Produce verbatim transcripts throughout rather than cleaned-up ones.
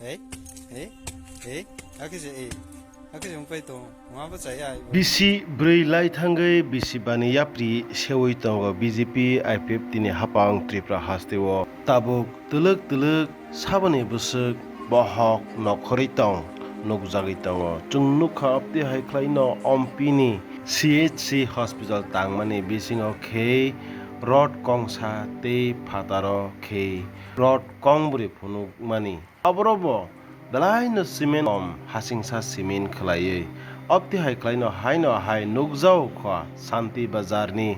Ei, ei, ei, akhe se ei, akhe se wngpai tongo, wngma bo chaya ai bo. Bisi bwrwi lai thangwi bisi bani yapri sewi tongo B J P I P F T ni hapang Tripura hasteo. Tabuk twlwk twlwk saboni bwswk bohok nokhorwi tong nukjagwi tongo. Chwng nukha abtwi hai khlaino Ompi ni C H C hospital tangmani bisingo khe rod kongsa tei phataro khe rod kongbri phunukmani. Aboro bo belaino cement om hasingsa cement khlaiwi. Abtwi hai khlaino haino hai nukjao kha Santi Bazar ni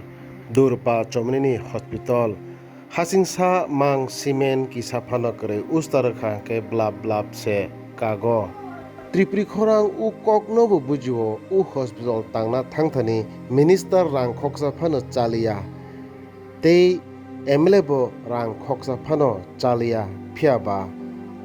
Durpa Chomni ni hospital. Hasingsa mang cement kisa phano kwrwi usta rwkha hwnkhe blap blap se kago. Tripuri khorang u kokno bo bujio, u hospital tangna thangthani minister rang khoksa phano chaliya. Tei M L A bo rang khoksa phano chaliya, phiya ba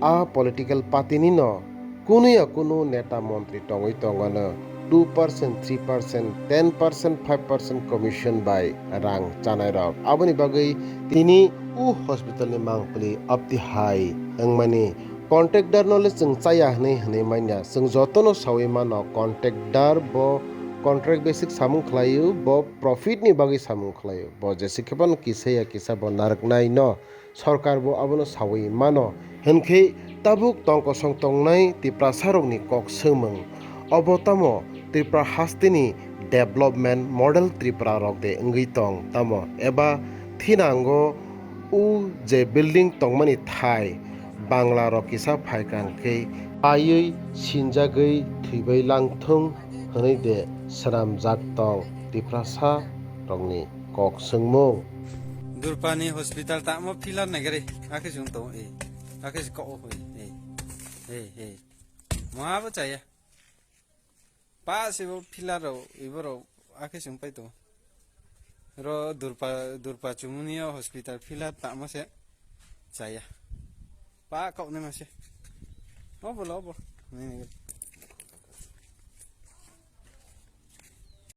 a political party ni no kunu ya kunu neta montri tongwi tongano two percent, three percent, ten percent, five percent commission bai rang chanai rok. Aboni bagwi tini u hospital ni mangpili abtwi hai wngmani. Contractor no le chwng chaya hwnwi hwnwi manya. Chwng jotono sawi mano, contractor bo contract basic samung khlaio, bo profit ni bagwi samung khlaio. Bo jesi khe phano kisa ya kisa bo narwknai no, sorkar bo abono sawi mano. Hinkhe tabuk tongkosong tongnai Tiprasa rokni kok swngmung. Obo tamo Tripura hasteni development model Tripura rok de wngwi tong tamo? Eba thinango u je building tongmani thai Bangla rok kisa phaikang khe paiwi sinjagwi thwibai langthung hwnwi de swnamjak tong Tiprasa rokni kok swngmung. Durpani hospital tamo pillar nagari akhe chwng tongo e, akhe se kok o hoi e, e, e. Mwa bo chaya. Pa se bo pillar rok, ibo rok akhe chwng pai tongo. Ro Durpa, Durpa Chumuni o hospital pillar tamo se chaya. Pa kok nai ma se. Obo lo obo. Nai nai.